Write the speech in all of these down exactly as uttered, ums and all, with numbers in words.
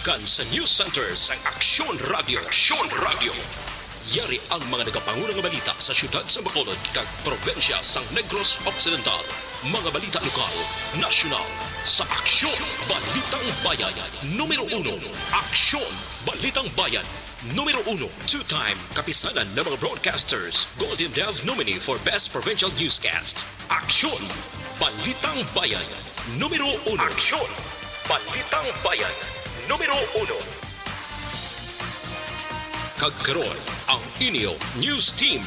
Kan sa News Center sang Aksyon Radio. Aksyon Radio. Yari ang mga nagapanguna nga balita sa siyudad sa Bacolod kag probinsya sang Negros Occidental. Mga balita lokal, nasyonal, sa Aksyon Balitang Bayan. Numero uno, Aksyon Balitang Bayan. Numero uno, two-time kapisanan ng mga broadcasters, Golden Dove nominee for Best Provincial Newscast. Aksyon! Balitang Bayan, numero uno. Aksyon! Balitang Bayan, numero uno. Kag karon, ang inyo news team.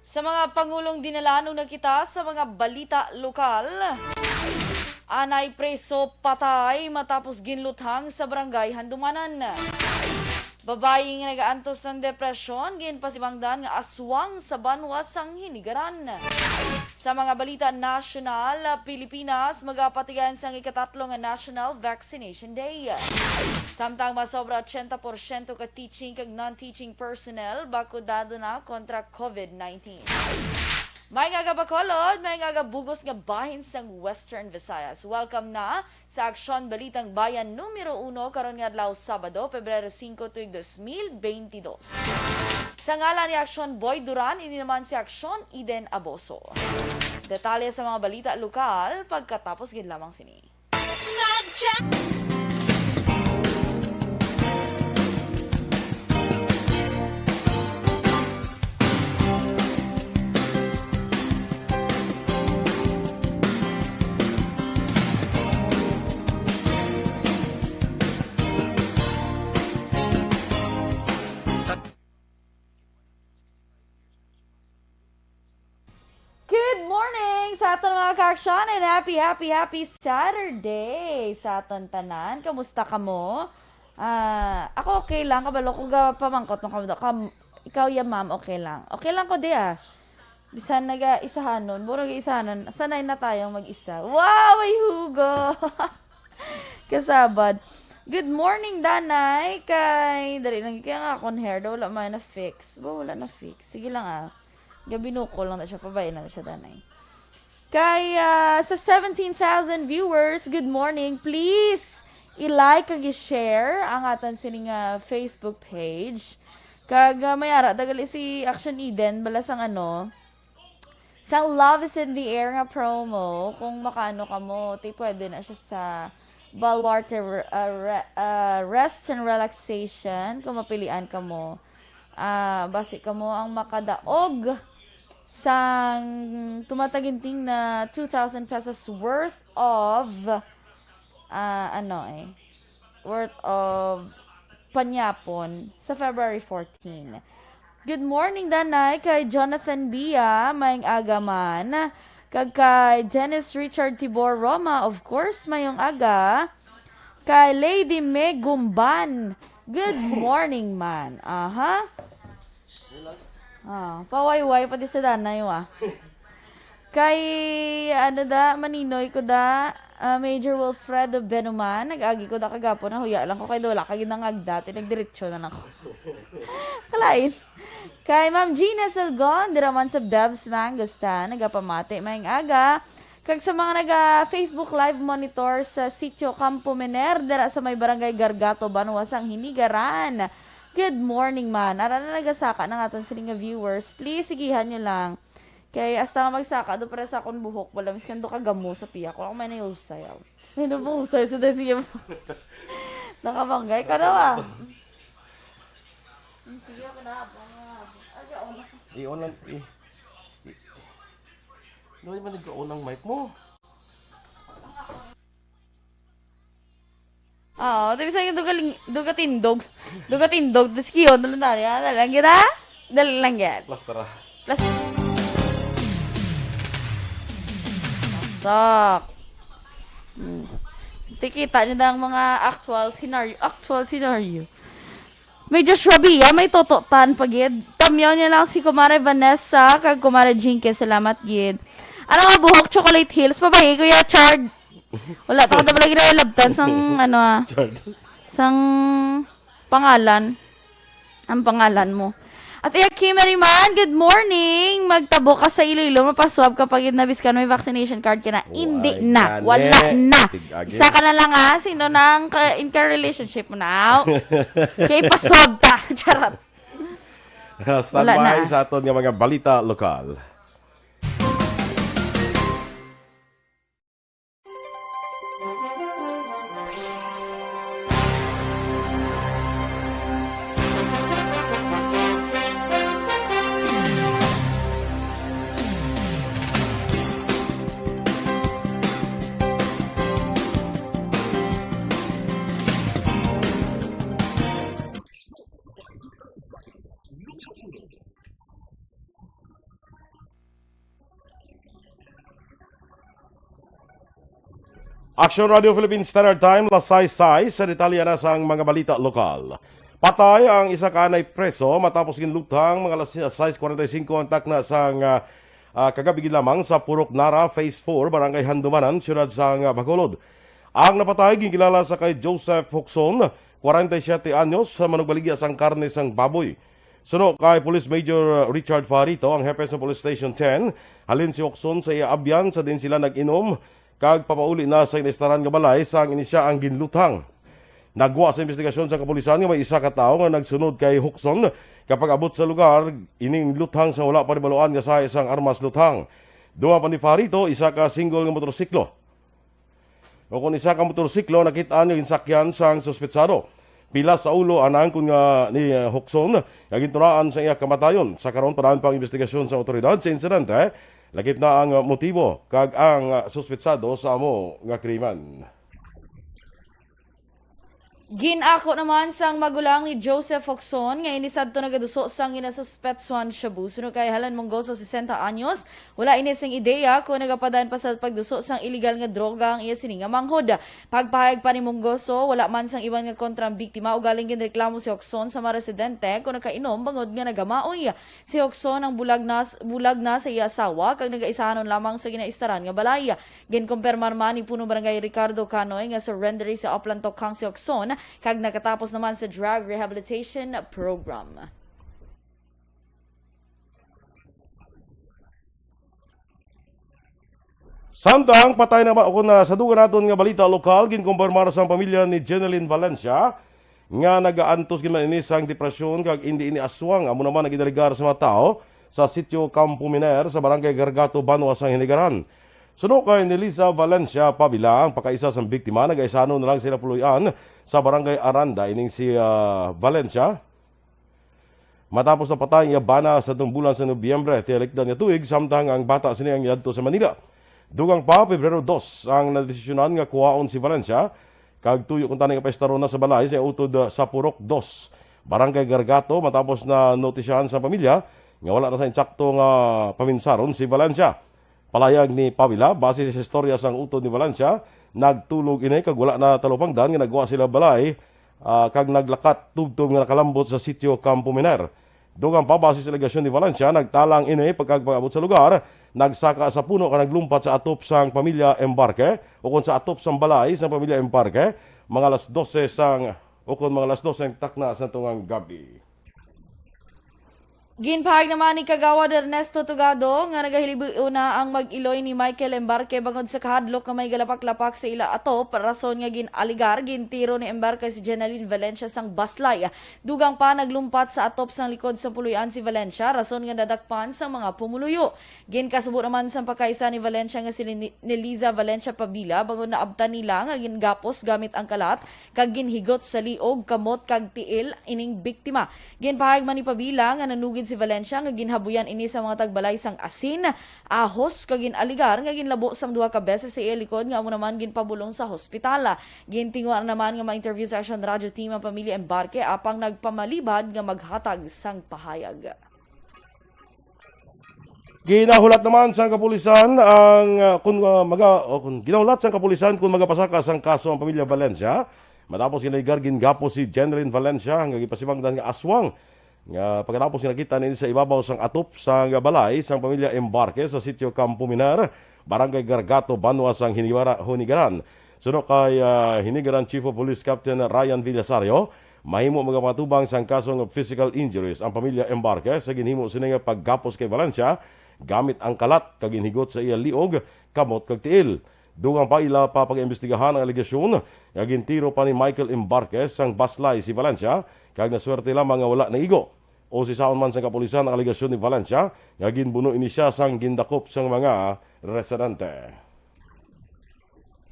Sa mga pangulong dinalanon na kita sa mga balita lokal. Anay preso patay matapos ginluthang sa barangay Handumanan. Babayi nga nagaantos sang depresyon, ginpasibangdan nga aswang sa banwa sang Hinigaran. Sa mga balita nasyonal, Pilipinas magapatigayon sang ikatatlo nga National Vaccination Day. Samtang masobra ochenta porsyento ka teaching kag non-teaching personnel bakudado na kontra COVID nineteen. May nga aga Bacolod, may nga aga bugos nga bahin sang Western Visayas. Welcome na sa Aksyon Balitang Bayan numero uno karon nga adlaw, Sabado, Pebrero singko, tuig dos mil benti dos. Sa ngalan ni Aksyon Boy Duran, ini naman si Aksyon Eden Aboso. Detalye sa mga balita lokal pagkatapos gid lamang sini. Good morning sa aton mga ka-aksyon, and happy, happy, happy Saturday sa aton tanan. Kamusta kamo? Ah, ako okay lang, kabalo ko ga pamangkot mo kamo. Kam, ikaw ya, ma'am, okay lang. Okay lang ko di ah. Bisan naga-isahanon, murag isahanon, sanay na tayong mag-isa. Wow, may hugo! Kasabad. Good morning, Danay. Kay, dali lang, kaya nga akong hair, daw wala man na-fix. Ba, wala na-fix. Sige lang ah. Gabinukol lang na siya, pabay na siya, Danay. Kay, ah, sa seventeen thousand viewers, good morning. Please, i-like kag i-share ang aton sining, ah, Facebook page. Kag, ah, may ara, dagali si Action Eden, bala sang ano, sang Love is in the Air nga promo. Kung makaano kamo, ti pwede na siya sa Baluarte, ah, re-, ah, Rest and Relaxation, kung mapilian kamo. Ah, basi kamo ang makadaog sang tumataginting na two thousand pesos worth of, ah, ano eh, worth of panyapon sa February fourteen. Good morning, Danay, kay Jonathan Bia, maayong aga man. Kag kay Dennis Richard Tibor Roma, of course, maayong aga. Kay Lady May Gumban, good morning man. Aha. Ah, pawayway pa di sa Danay, wa. Kay, ano da, maninoy ko da, ah, Major Wilfredo Benuman, nag-agi ko da kagapon, nahuya lang ko kay wala ka ginangagda, ti nagdiretso na lang ko. Kalain. Kay Ma'am Gina Salgon, dira man sa Bebs Mangostan, nagapamati, maayong aga. Kag sa mga naga Facebook Live monitor sa Sitio Campo Mener, dira sa may Barangay Gargato, Banwa sang Hinigaran. Good morning man. Ara na nagasaka na nga aton sini nga viewers. Please, sigihan nyo lang. Kay hasta nga magsaka do para sa akon buhok, wala miskan do kagamo sa piyak. Wala ko may nayusay, aw. May nabusay sa dahil sige. Nakabanggay ka daw, ah. Sige, ako na, abang, ah. Ay, ako na. I-on lang, i-, i-, Ano naman nagka-on ang mic mo? Oo, di ba sa dugaling, dugatindog. Dugatindog, tas kiyon, dali, dali, ah, dali lang kita. Dali lang yan. Plus tara. Plus. Sak. Hmm. Tikita niyo na ang mga actual scenario, actual scenario. May Joshua Bia, may Toto Tan pa gid. Tamyaw niya lang si Kumare Vanessa kag Kumare Jinky. Salamat gid. Ano nga buhok, Chocolate Hills? Babayi, Kuya Chard. Wala, takot na pala ginalabtan sang, ano, ah. Chard. Sang, pangalan, ang pangalan mo. At iya, Kimmery man, good morning. Magtabo ka sa Iloilo, mapaswab ka pa gid na biskan may vaccination card ka na. Hindi na, wala na. Isa ka na lang, ha, sino nang ka, in ka relationship mo na? Kay paswab ta. Charot. Wala na. Standby sa aton nga mga balita lokal. Action Radio Philippine Standard Time, alas sais sais, sa detalye na sang mga balita lokal. Patay ang isa ka anay preso matapos ginluthang mga alas sais kwarenta y singko ang takna sang, ah, ah, kagabi gid lamang sa Purok Nara, Phase four, Barangay Handumanan, siyudad sang, ah, Bacolod. Ang napatay ginkilala sa kay Joseph Huxon, kwarenta y siyete anyos, sa manugbaligya sang karne sang baboy. Suno kay Police Major Richard Farito, ang hepe sa Police Station ten, halin si Okson sa iya abyan sa diin sila nag-inom kag papauli na sa ginaistaran nga balay sang ini sia ang ginluthang. Nagwa sa investigasyon sa kapulisan nga may isa ka tawo nga nagsunod kay Huxon kapag abot sa lugar, ining luthang sa wala pa nabal-an nga sahi sang armas luthang. Dugang pa ni Farito, isa ka single nga motorsiklo. O kon isa ka motorsiklo nakit-an nga ginsakyan sang suspetsado. Pila sa ulo ang naangkon nga ni, uh, Hukson nga ginturaan sa iya kamatayon. Sa karon, padayon pa ang investigasyon sa awtoridad sa insidente. Lakip na ang, uh, motibo kag ang, uh, suspetsado sa amo nga krimen. Gin-ako naman sang magulang ni Joseph Hukson nga ini sadto nagaduso sang ginasuspetsuhan shabu. Suno kay Helen Mongoso, sesenta anyos, wala ini sing ideya kon nagapadayon pa sa pagduso sang iligal nga droga ang iya sini nga manghod. Pagpahayag pa ni Mongoso, wala man sang iban nga kontra ang biktima, ugaling ginreklamo si Hukson sa mga residente kon nakainom bangod nga nagamaoy. Si Hukson ang bulag na, bulag na sa iya asawa kag nagaisahanon lamang sa ginaistaran nga balay. Ginkumpirmar man ni Punong Barangay Ricardo Canoy nga surrendery sa Oplan Tokhang si Okson kag nakatapos naman sa drug rehabilitation program. Samtang patay naman, kung, ah, sa dugang naton nga balita lokal, ginkumpirmar sang pamilya ni Jeneline Valencia nga nagaantos gid man ini sang depresyon kag indi ini aswang. Amo naman ang ginaligar sa mga tawo sa sitio Campo Miner sa Barangay Gargato, banwa sang Hinigaran. Suno kay Nelisa Valencia Pabila, ang pakaisa sang biktima, nagaisanon na lang sila puloy-an sa Barangay Aranda ining si, ah, Valencia. Matapos napatay ang iya bana sa tumbulan sa Nobyembre, tiyalikdan nga tuig, samtang ang bata sini ang yadto sa Manila. Dugang pa, Pebrero dos ang nadesisyonan nga kuhaon si Valencia, kag tuyo kuntani nga paestaron na sa balay sa utod, ah, sa Purok dos, Barangay Gargato, matapos na notisyahan sa pamilya nga wala na sa insakto nga paminsaron si Valencia. Palayag ni Pavila, base sa istorya sang utod ni Valencia, nagtulog ini kag wala na talupangdan nga nagwa sila balay, ah, kag naglakat tubtob nga nakalambot sa sitio Campo Miner. Dugang pa, base sa alegasyon ni Valencia, nagtalang ini pagkag pag-abot sa lugar, nagsaka sa puno kag naglumpat sa atop sang pamilya Embarque, ukon sa atop sang balay sang pamilya Embarque, mga alas dose sang, ukon mga alas dose ang takna sa tungang gabi. Ginpahayag naman ni Kagawad Ernesto Tugado nga nagahilibig una ang mag-iloy ni Michael Embarque bangod sa kahadlok nga may galapak-lapak sa ila atop, rason nga gin-aligar gintiro ni Embarque si Jenaline Valencia sang baslay. Dugang pa, naglumpat sa atop sang likod sang puloy-an si Valencia, rason nga nadakpan sang mga pumuluyo. Ginkasubo naman sang pakaisa ni Valencia nga si Lini-, Neliza Valencia Pabila bangod naabtan nila nga gingapos gamit ang kalat kag ginhigot sa liog, kamot kag tiil ining biktima. Ginpahayag man ni Pabila nga nanugid si Valencia nga ginhabuyan ini sa mga tagbalay sang asin, ahos, kag gin-aligar nga ginlabo sang duha ka beses sa iya likod nga amo naman ginpabulong sa hospital. Gintinguha naman nga ma-interview sa Aksyon Radyo Team ang pamilya Embarque apang nagpamalibad nga maghatag sang pahayag. Ginahulat naman sang kapulisan ang, ah, kun, ah, maga-, o kun ginahulat sang kapulisan kung magapasaka sang kaso ang pamilya Valencia, matapos ginaligar gingapos si Jenlyn Valencia nga gipasibangdan nga aswang nga pagkatapos nga nakita nini sa ibabaw sang atop sang balay sang pamilya Embarque sa sitio Campo Minar, Barangay Gargato, banwa sang Hinigara-, Hunigaran. Suno kay, ah, Hinigaran Chief of Police Captain Ryan Villasario, Mahimo magapatubang sang kaso nga physical injuries ang pamilya Embarque sa ginhimo sini nga paggapos kay Valencia gamit ang kalat kag ginhigot sa iya liog, kamot kag tiil. Dugang pa, ila pa pag-imbestigahan ang alegasyon nga gintiro pa ni Michael Embarque sang baslay si Valencia kag naswerte lamang nga wala naigo. Usisaon man sang kapulisan ang alegasyon ni Valencia nga ginbuno ini sia sang gindakop sang mga residente.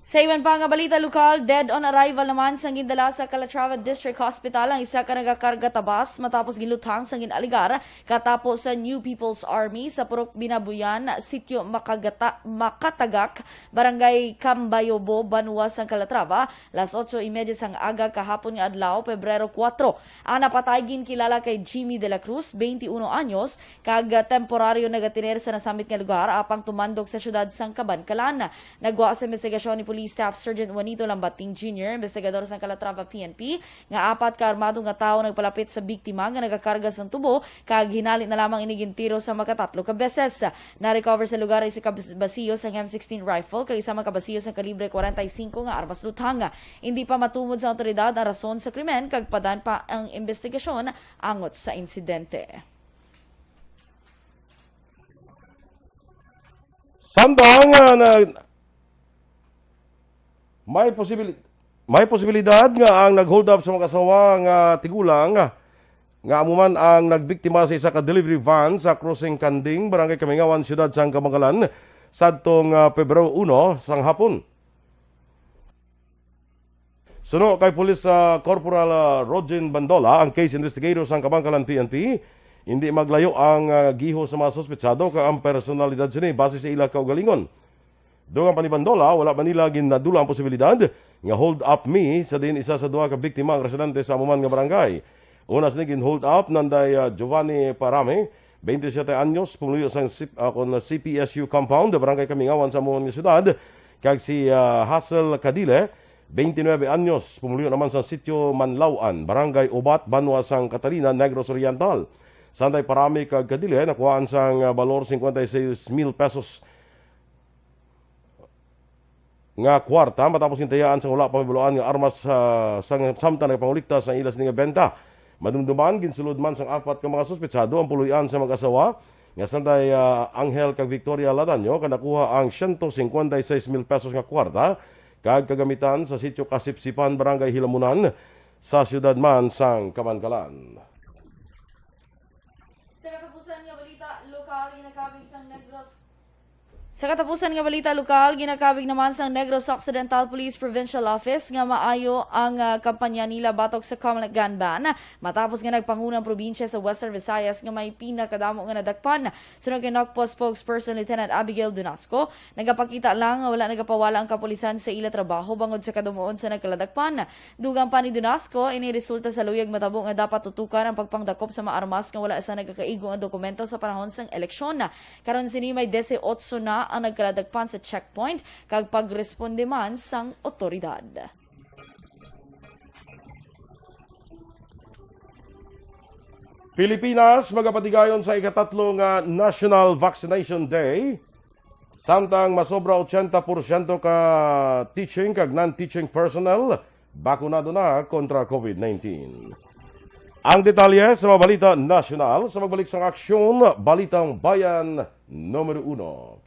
Sa iban pa nga balita lokal, dead on arrival naman sang gindala sa Calatrava District Hospital ang isa ka nagakarga tabas matapos ginluthang sang gin-alegar katapo sa New People's Army sa Purok Binabuyan, Sitio Makagata-, Makatagak, Barangay Cambayobo, Banwa sang Calatrava, las otso y media sang aga kahapon nga adlaw, Pebrero kuwatro. Ang napatay ginkilala kay Jimmy de la Cruz, twenty-one anyos, kag, ah, temporaryo nagatiner sa nasambit nga lugar apang tumandok sa siyudad sang Kabankalan. Nagwa sa investigasyon ni Police Staff Sergeant Juanito Lambating Junior, investigador sang Calatrava P N P, nga apat ka armado nga tawo nagpalapit sa biktima nga nagakarga sang tubo kag hinali na lamang ini gintiro sa makatatlo ka beses. Na-recover sa lugar isa ka bas-, basiyo sang M sixteen rifle kag isa man ka basiyo sang kalibre kwarenta y singko nga armas luthang. Indi pa matumod sa awtoridad ang rason sa krimen kag padan pa ang investigasyon angot sa insidente. Samtang, ah, na, may posibil-, may posibilidad nga ang nag-hold up sa mag-asawa nga tigulang, ah, nga amo man ang nagbiktima sa isa ka delivery van sa Crossing Kanding, Barangay Kamingawan, Siyudad sang Kabankalan, sadtong, ah, Pebrero uno sang hapon. Suno kay Police, ah, Corporal, ah, Rogen Bandola, ang case investigator sang Kabankalan P N P, hindi maglayo ang, ah, giho sa mga suspetsado kag ang personalidad sini base sa ila kaugalingon. Dugang pa ni Bandola, wala man nila ginadula ang posibilidad nga hold up mi sa diin isa sa duha ka biktima ang residente sa amo man nga barangay. Una sini gin-hold up nanday, ah, Giovanni Parame, twenty-siete anyos, pumuluyo sang sip-, ah, kon C P S U compound, Barangay Kamingawan sa amo man nga syudad, kag si, ah, Hazel Cadile, twenty-nuebe anyos, pumuluyo naman sa Sitio Manlaw-an, Barangay Ubat, Banwa sang Catalina, Negros Oriental. Sanday Parame kag Cadile nakuhaan sang, ah, balor cincuenta y seis mil pesos nga kwarta matapos gintayaan sang wala pa mahibaluan nga armas, ah, sang samtang nagapangolekta sang ila sini nga benta. Madumduman, ginsulod man sang apat ka mga suspetsado ang puloy-an sa mag-asawa nga sanday, ah, Angel kag Victoria Ladaño, kag nakuha ang siyento singkwenta y seis mil pesos nga kwarta kag kagamitan sa Sitio Kasipsipan, Barangay Hilamunan, sa siyudad man sang Kabankalan. Sa katapusan nga balita lokal, ginakabig sang Negros Sa katapusan nga balita lokal, ginakabig naman sang Negros Occidental Police Provincial Office nga maayo ang, ah, kampanya nila batok sa Comelec gun ban, matapos nga nagpanguna ang probinsya sa Western Visayas nga may pinakadamo nga nadakpan. Suno kay NOCPO spokesperson Lieutenant Abigail Dunasco, nagapakita lang nga wala nagapawala ang kapulisan sa ila trabaho bangod sa kadumuon sa nagkaladakpan. Dugang pa ni Dunasco, ini resulta sa luyag matabo nga dapat tutukan ang pagpangdakop sa mga armas nga wala sa nagakaigo nga dokumento sa panahon sang eleksyon. Karon sini may disiotso na ang nagkaladakpan sa checkpoint kag pagresponde man sang otoridad. Pilipinas magapatigayon sa ikatatlo nga National Vaccination Day, samtang masobra ochenta porsyento ka teaching kag non-teaching personnel bakunado na kontra COVID nineteen. Ang detalye sa mga balita nasyonal sa pagbalik sang Aksyon, Balitang Bayan Numero Uno.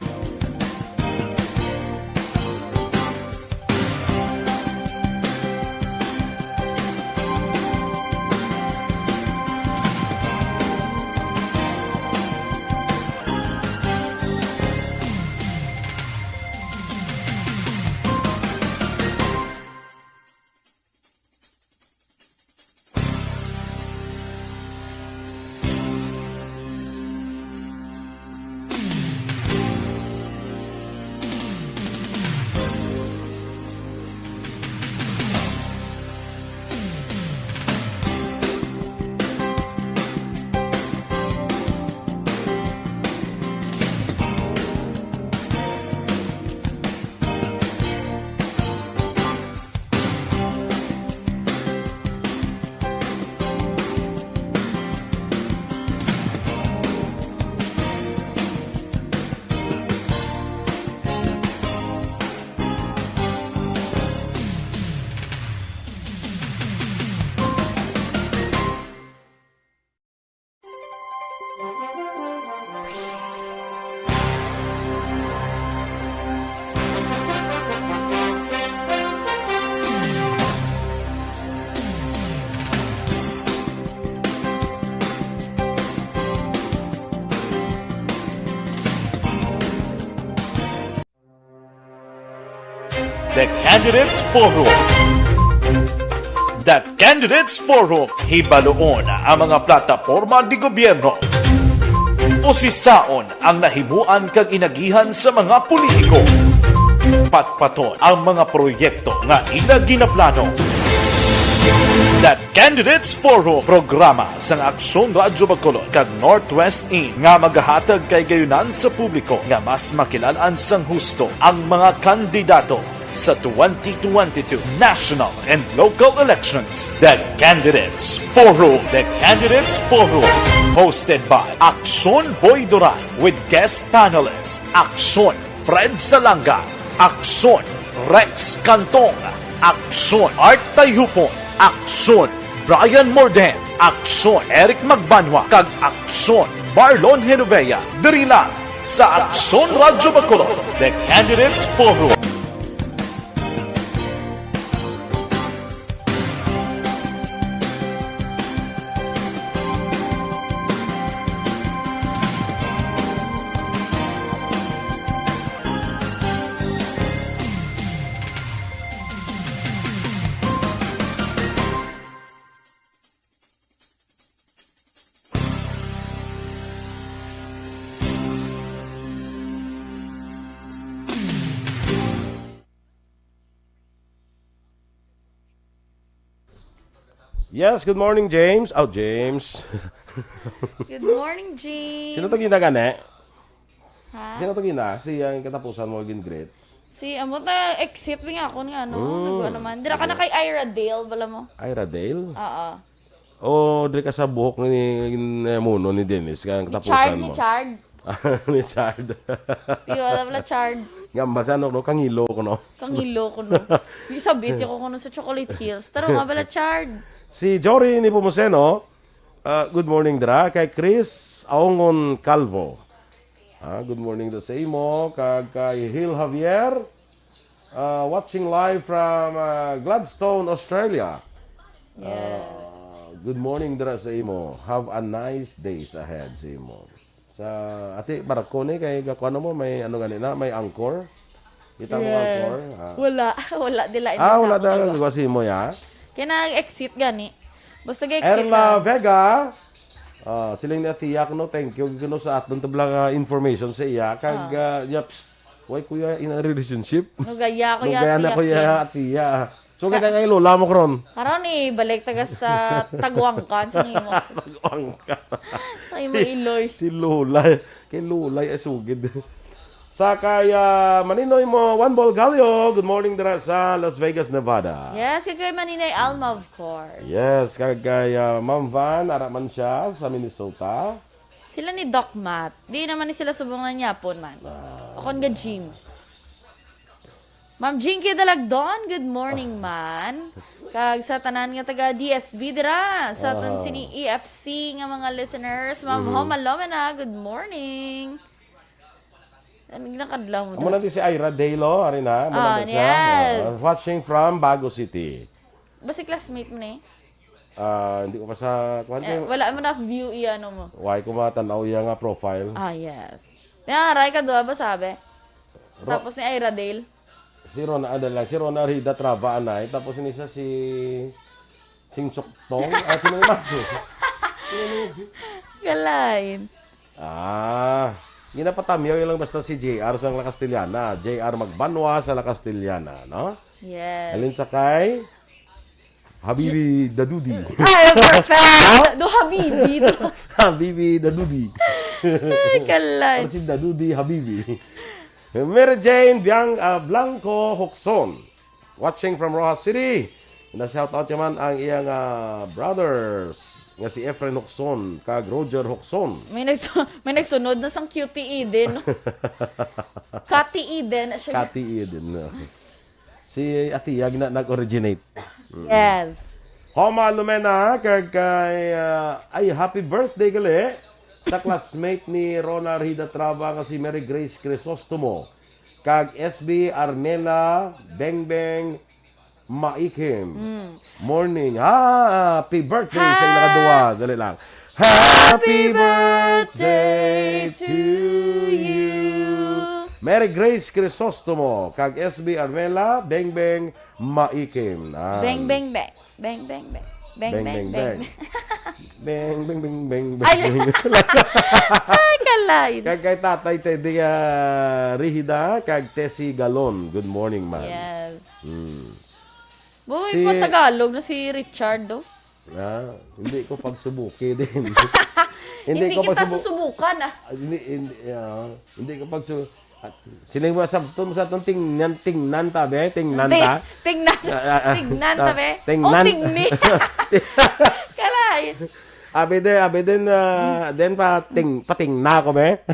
Candidates Forum. The Candidates Forum, hibaluon ang mga plataporma de gobyerno. Usisaon ang nahimuan kag inagihan sa mga politiko. Patpaton ang mga proyekto nga ila ginaplano. The Candidates Forum, programa sang Aksyon Radyo Bacolod kag Northwest Inn nga magahatag kay gayunan sa publiko nga mas makilalan sang husto ang mga kandidato sa twenty twenty-two national and local elections. The Candidates Forum. The Candidates Forum, hosted by Aksyon Boy Duran with guest panelist Aksyon Fred Salanga, Aksyon Rex Cantong, Aksyon Art Tayupon, Aksyon Brian Morden, Aksyon Eric Magbanwa, kag Aksyon Marlon Genovea, diri lang sa Aksyon Radyo Bacolod, The Candidates Forum. Yes, good morning, James. Oh, James. Good morning, James. Sino to gina gani? Ha? Sino to gina? Si ang katapusan mo gin-greet? Si amo ta exit wing ako nga ano, Mm. nagwa naman. Dira ka na kay Ira Dale bala mo. Ira Dale? Oo. O diri ka sa buhok ni, ni muno ni Dennis kang Ni katapusan Chard, mo. Ni Chard. Ni Chard. Piyo wala pala Chard. Nga basa no, no, kangilo ko no. Kangilo ko no. Di sabit ko kuno sa Chocolate Hills. Taro nga bala Chard. Si Jory ni Pumuseno, ah, good morning dira kay Chris Aongon Calvo. Ah, good morning to sa imo kag kay Hil Javier. Ah, watching live from ah, Gladstone, Australia. Yes. Ah, good morning dira sa imo. Have a nice days ahead sa imo. Sa ati Marco ni kay gakuan mo may ano gani na, may anchor. Kita mo Yes. Anchor? Ah. Wala, wala dila Ah, wala daw nagwa sa imo ya. Kaya nag-exit gani. Basta ga-exit Erla lang. Vega. Ah, siling ni Atiya kuno, thank you kuno sa aton tabla nga information sa iya kag ah, niya, psst, why kuya in a relationship? Nugaya ko Nugaya ya na tiyak kuya yan. Atiya. So kita kay lola mo karon. Karon eh, balik taga sa Taguangkan sa imo. Taguangkan. Sa imo iloy. Si Lulay. Kay Lulay ay sugid. Sa kay ah, Maninoy mo, Juan Bolgallo. Good morning dira sa Las Vegas, Nevada. Yes, kay kay Maninay Alma, of course. Yes, kag kay ah, Ma'am Van, ara man siya sa Minnesota. Sila ni Doc Matt. Di naman ni sila subong na niya po man. O kon ga Jim. Ma'am Jinky Dalagdon, good morning man. Kag sa tanan nga taga D S B dira, sa aton sini E F C nga mga listeners, Ma'am Homa Lomena, good morning. Ano ginakadlaw mo Amo dira? na di si Ira Dale, oh, ari na. Amo na Ah, di siya. yes. Ah, watching from Bago City. Basi classmate mo ni? Ah, hindi ko pa sa kuan Eh, ko. Wala mo na view iya ano mo. Why ko matanaw iya nga profile? Ah, yes. Naray ka duha ba sabi? Ro- Tapos ni Ira Dale. Si Rona, ano lang, si Rona Rida Traba anay. Tapos ini siya si Sing Soktong. Ah, sino naman? Galain. Ah, ginapatamyaw lang basta si J R sa La Castellana. J R Magbanwa sa La Castellana, no? Yes. Alin sa kay Habibi Dadudi. Ay, perfect! Do Habibi. Do. Habibi Dadudi. Ay, kalan. Ano si Dadudi Habibi? Mary Jane Biang, ah, Blanco Hokson. Watching from Roxas City. Na-shout out naman ang iyang ah, brothers nga si Efren Hokson kag Roger Hokson. May, nagsu- may nagsunod na sang Cutie Eden. Cutie Eden. Siya. Kati Eden. No? Si Atiya na nag-originate. Yes. Homa Lumena, kag kay, ah, ay, happy birthday gali sa classmate ni Rona Rida Traba nga si Mary Grace Crisostomo, kag S B Armela Bengbeng Maikim. Morning. Happy birthday sa ila kadua. Dali lang. Happy birthday to you. Mary Grace Crisostomo, kag S B Armela, Beng Beng Maikim. Ah. Beng, beng, beng. Beng, beng, beng. Beng, beng, beng. Beng, beng, beng, beng, beng, Ay, beng. Ay, kalay. Kag kay Tatay Teddy, ah, Rihida, kag Tessie Galon. Good morning, man. Yes. Hmm. Boy, Si pa Tagalog na si Richard, oh. Ah, hindi ko pagsubuki din. Hindi Hindi ko kita pagsubu- susubukan, ah. Ah, hindi, hindi, ah, hindi ko pagsu-, at sino yung masabton mo sa atong tingnan, tingnan ta, be? Tingnan Ting-, ta? tingnan. Ah, ah, ah, Tingnan ta, ah, be? tingnan. O, tingni. Kalay. Abi din, abi din, ah, din pa ting-, patingna ko, be?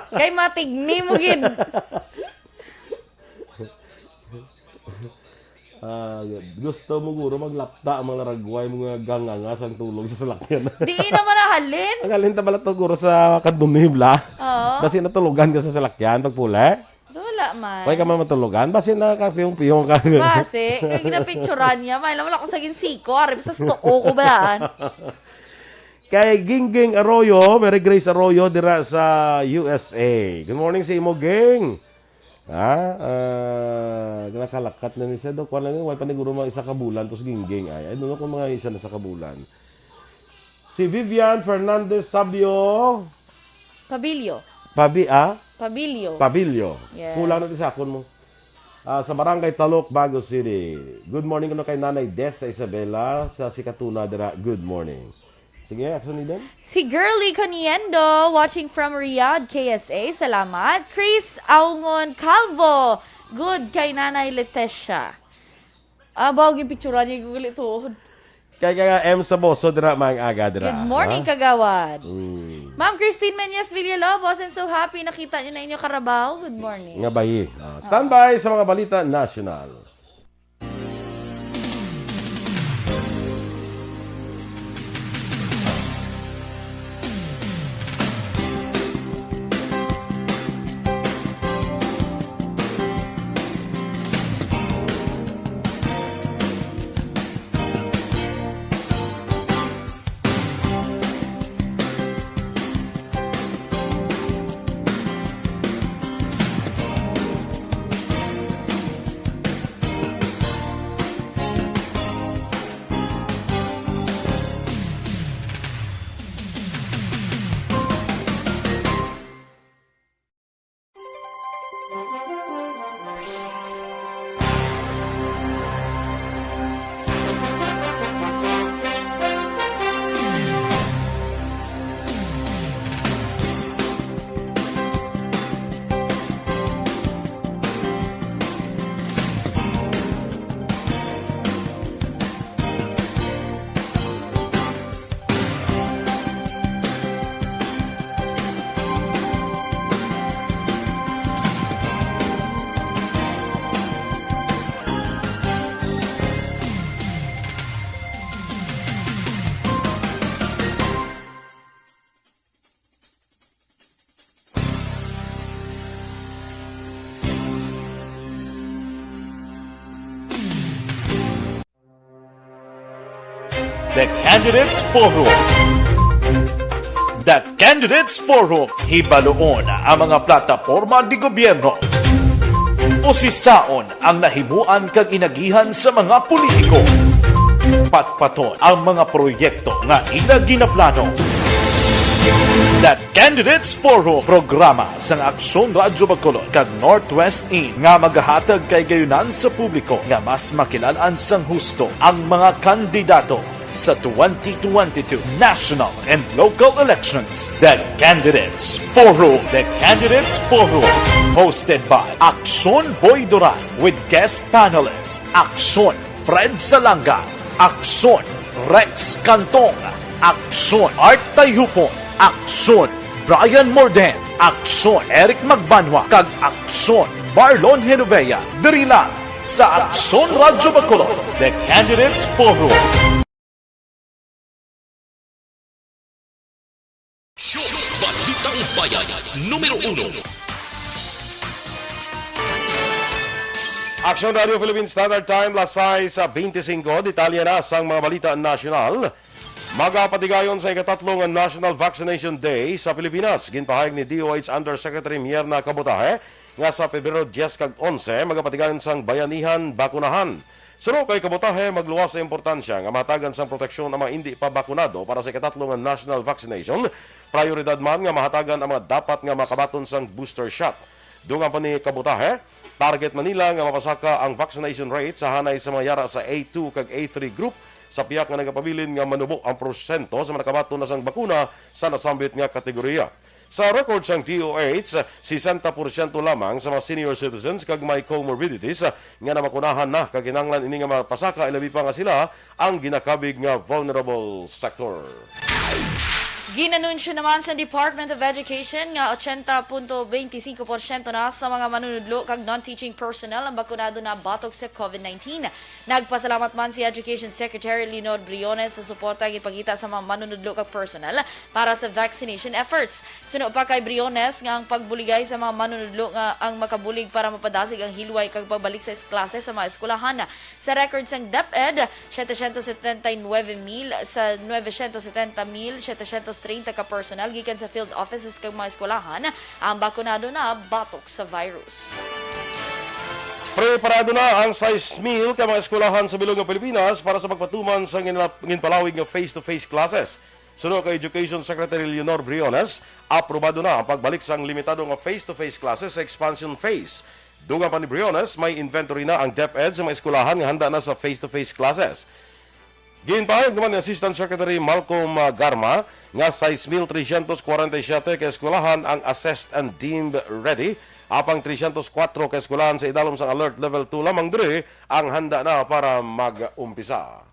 Kay matingni mo gid. Ah, gusto mo guro maglapta ang mga laragway mo nga ganganga sang tulog sa salakyan. Di naman nahalin. Ang halin ta bala to guro sa kadunib la. Oo. Basi natulugan ka sa salakyan pagpuli. Wala man. Way ka man matulugan, basi nakapiyong-piyong ka. Basi, kay ginapicturan niya, may lang wala ko sa ginsiko, ari sa tuo ko ba daan? Kay Gingging Arroyo, Mary Grace Arroyo dira sa U S A. Good morning sa imo, Ging. Ha? Ah, nakalakat na ni siya, Dok. Wala ni, wala pa ni guro mga isa ka bulan, tapos gingging. Ay, I don't know kung mga isa na sa kabulan. Si Vivian Fernandez Sabio. Pabilio. Pabi-, ah? Pabilio. Pabilio. Yes. Kulang na ti sakon mo. Ah, sa Barangay Talok, Bago City. Good morning kuno kay Nanay Des sa Isabela, sa Sikatuna dira. Good morning. Sige, action ni Dan. Si Girly Coniendo, watching from Riyadh, K S A. Salamat. Chris Aungon Calvo, good kay Nanay Leticia. Abaw, gipicturan niya, gugulit tuod. Kay kaya M sa Boso dira, maayong aga dira. Good morning, Ha? Kagawad. Mm. Ma'am Christine Menyes Villalobos, I'm so happy nakita niyo na inyo karabaw. Good morning. Nga bayi. Ah, standby sa mga balita nasyonal. The Candidates Forum. The Candidates Forum, hibaluon ang mga plataporma di gobyerno. Usisaon ang nahimuan kag inagihan sa mga politiko. Patpaton ang mga proyekto nga ila ginaplano. The Candidates Forum, programa sang Aksyon Radyo Bacolod kag Northwest In nga magahatag kay gayunan sa publiko nga mas makilal-an sang husto ang mga kandidato sa twenty twenty-two national and local elections. The Candidates Forum. The Candidates Forum, hosted by Aksyon Boy Duran with guest panelist Aksyon Fred Salanga, Aksyon Rex Cantong, Aksyon Art Tayhupon, Aksyon Brian Morden, Aksyon Eric Magbanwa, kag Aksyon Marlon Genovea. Diri lang sa Aksyon Radyo Bacolod, The Candidates Forum. Show, Balitang Bayan, numero uno. Aksyon Radio Philippine Standard Time, las sais bente singko. Detalye na sang mga balita nasyonal. Magapatigayon sa ikatatlo nga National Vaccination Day sa Pilipinas. Ginpahayag ni D O H Undersecretary Mierna Kabotaje nga sa Pebrero diyes kag onse magapatigayon sang bayanihan bakunahan. Suno kay Kabotaje, magluwas sa importansya nga mahatagan sang proteksyon ang mga indi pa bakunado para sa ikatatlo nga national vaccination. Prioridad man nga mahatagan ang mga dapat nga makabaton sang booster shot. Dungan pa ni Kabotaje, target man nila nga mapasaka ang vaccination rate sa hanay sa mga yara sa A two kag A three group sa pihak nga nagapabilin nga manubo ang porsyento sa mga nakabaton na sang bakuna sa nasambit nga kategorya. Sa record sang D O H, sesenta porsyento lamang sa mga senior citizens kag may comorbidities nga namakunahan na, kag kinahanglan ini nga mapasaka, ilabi pa nga sila ang ginakabig nga vulnerable sector. Ginanunsyo naman sa Department of Education nga ochenta punto beintisinko porsyento na sa mga manunudlo kag non-teaching personnel ang bakunado na batok sa COVID nineteen. Nagpasalamat man si Education Secretary Leonor Briones sa suporta nga ipakita sa mga manunudlo kag personnel para sa vaccination efforts. Suno pa kay Briones nga ang pagbuligay sa mga manunudlo nga ang makabulig para mapadasig ang hilway kag pagbalik sa klase sa mga eskwelahan. Sa record sang DepEd, setecientos setenta y nueve mil sa nueve cientos setenta mil setecientos treinta ka personal gikan sa field offices kag mga eskwelahan ang bakunado na batok sa virus. Preparado na ang sais mil ka mga eskwelahan sa bilog nga Pilipinas para sa pagpatuman sa ginla- ginpalawig nga face-to-face classes. Suno kay Education Secretary Leonor Briones, aprobado na ang pagbalik sang limitado nga face-to-face classes sa expansion phase. Dungan pa ni Briones, may inventory na ang DepEd sa mga eskwelahan nga handa na sa face-to-face classes. Ginpahayag naman ni Assistant Secretary Malcolm, ah, Garma nga sais mil tresyentos kwarenta y siyete ka eskwelahan ang assessed and deemed ready, apang tresyentos kwatro ka eskwelahan sa idalom sang Alert Level two lamang diri ang handa na para mag-umpisa.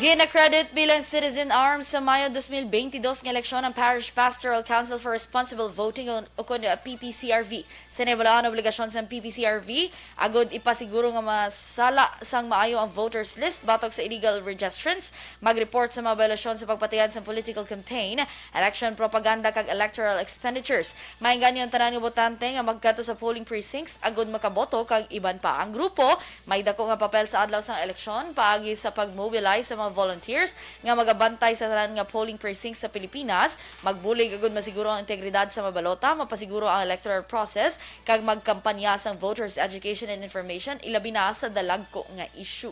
Gin-accredit bilang Citizen Arms sa Mayo dos mil bentidós nga eleksyon ang Parish Pastoral Council for Responsible Voting o, o kon P P C R V. Sa nahibaluan, obligasyon sang P P C R V agud ipasiguro nga masala sang maayo ang voters list batok sa illegal registrants, mag-report sa mga biolasyon sa pagpatuyad sang political campaign, election propaganda kag electoral expenditures. Mahinganyo ang tanan nga botante nga magkadto sa polling precincts agud makaboto kag iban pa. Ang grupo may dako nga papel sa adlaw sang eleksyon paagi sa pag-mobilize sa mga volunteers nga magabantay sa tanan nga polling precincts sa Pilipinas, magbulig agud masiguro ang integridad sa mga balota, mapasiguro ang electoral process, kag magkampanya sang voters education and information, ilabi na sa dalagko nga issue.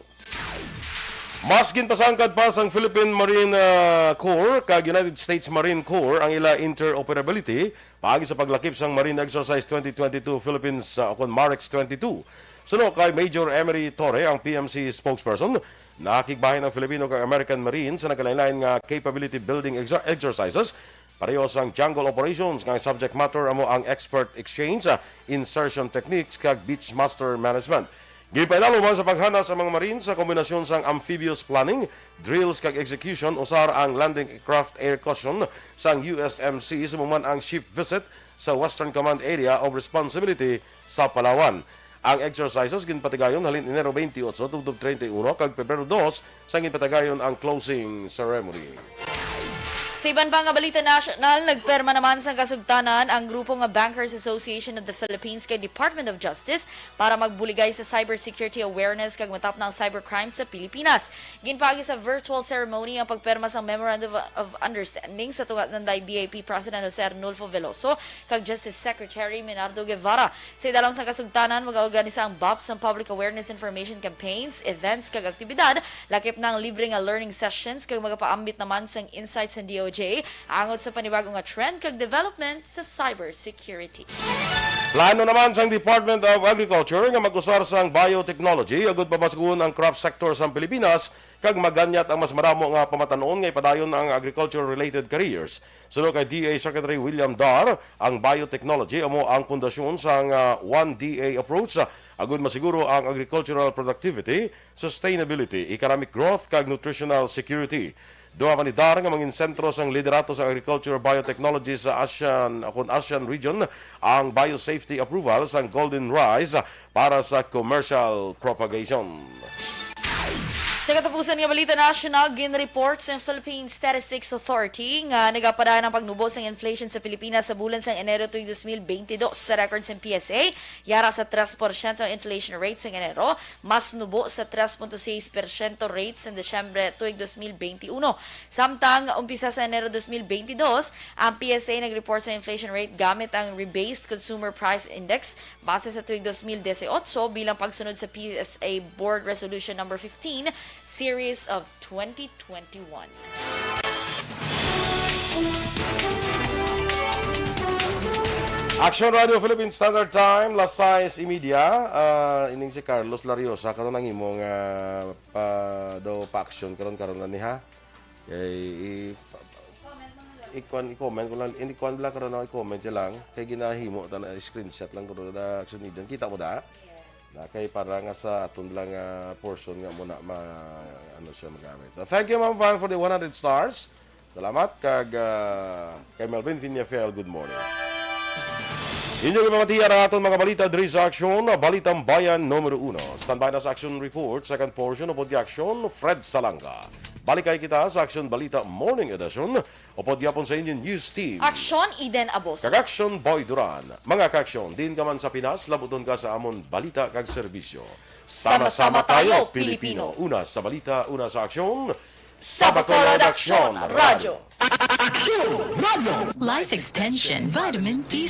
Mas ginpasangkad pa sang Philippine Marine, ah, Corps kag United States Marine Corps ang ila interoperability paagi sa paglakip sang Marine Exercise twenty twenty-two Philippines, ah, o kon MAREX twenty-two. Suno kay Major Emery Torre, ang P M C spokesperson, nakigbahin ang Filipino kag American Marines sa nagkalain-lain nga capability building exer- exercises, pareho sang jungle operations nga ang subject matter amo ang expert exchange, ah, insertion techniques kag beach master management. Ginpaidalom man sa paghanas ang mga Marines sa kombinasyon sang amphibious planning, drills kag execution, usar ang landing craft air caution sang U S M C, subong man ang ship visit sa Western Command Area of Responsibility sa Palawan. Ang exercises ginpatigayon halin Enero twenty-eight tubtob treinta y uno kag Pebrero dos sang ginpatigayon ang closing ceremony. Sa iban pa nga balita nasyonal, nagperma naman sang kasugtanan ang grupo nga Bankers Association of the Philippines kay Department of Justice para magbuligay sa cybersecurity awareness kag matapna ang cybercrime sa Pilipinas. Ginpaagi sa virtual ceremony ang pagperma sang Memorandum of Understanding sa tunga ni B I P President Jose Arnulfo Veloso kag Justice Secretary Menardo Guevara. Sa idalom sang kasugtanan, magaorganisa ang BOP sang public awareness information campaigns, events, kag aktibidad, lakip na ang libre nga learning sessions, kag magapaambit naman sang insights sang D O J angot sa panibag-o nga trend kag development sa cybersecurity. Plano naman sang Department of Agriculture nga mag-usar sang biotechnology agud pabasgon ang crop sector sang Pilipinas kag maganyat ang mas madamo nga pamatan-on nga ipadayon ang agriculture-related careers. Suno kay D A Secretary William Dar, ang biotechnology amo ang pundasyon sang, ah, One D A approach, ah, agud masiguro ang agricultural productivity, sustainability, economic growth, kag nutritional security. Duha man ni Dar nga mangin sentro sang liderato sa agriculture biotechnology sa ASEAN, o kon ASEAN region, ang biosafety approval sang golden rice para sa commercial propagation. Sa katapusan nga balita nasyonal, ginreport sang Philippine Statistics Authority nga nagapadaan ang pagnubo sang inflation sa Pilipinas sa bulan sang Enero tuig dos mil benti dos. Sa record sang P S A, yara sa tres porsyento ang inflation rate sang Enero, mas nubo sa tres punto seis porsyento rate sang Disyembre tuig dos mil benti uno. Samtang umpisa sa Enero dos mil benti dos, ang P S A nag-report sa inflation rate gamit ang rebased Consumer Price Index base sa tuig dos mil disiotso bilang pagsunod sa P S A Board Resolution Number fifteen, Series of twenty twenty-one. Action Radio Philippine Standard Time, las sais y media. Ah, ining si Carlos Lariosa, karon ang imong ah, pa, daw pa-action karon, karon na ni ha. Kay i, i-, kuan, i-comment ko lang, i-, kuan lang karon, i-comment siya lang. Kay ginahimo ta na, screenshot lang ko na action ni Dan. Kita mo da? Na kay para nga sa aton lang ah, portion nga mo na ma, ano siya magamit. Thank you, Ma'am Van, for the one hundred stars. Salamat kag ah, kay Melvin Villafiel, good morning. Inyo gipamatian ang aton mga balita diri sa Aksyon, Balitang Bayan numero uno. Standby na sa Action Report, second portion, upod kay Aksyon, Fred Salanga. Balik kay kita sa Aksyon Balita Morning Edition, upod gyapon sa inyo news team. Aksyon, Eden Abos. Kag Aksyon, Boy Duran. Mga ka-Aksyon, diin ka man sa Pinas, labuton ka sa amon balita kag serbisyo. Sama-sama tayo, Pilipino. Una sa balita, una sa aksyon. Sa Bacolod Aksyon Radyo. Life Extension Vitamin D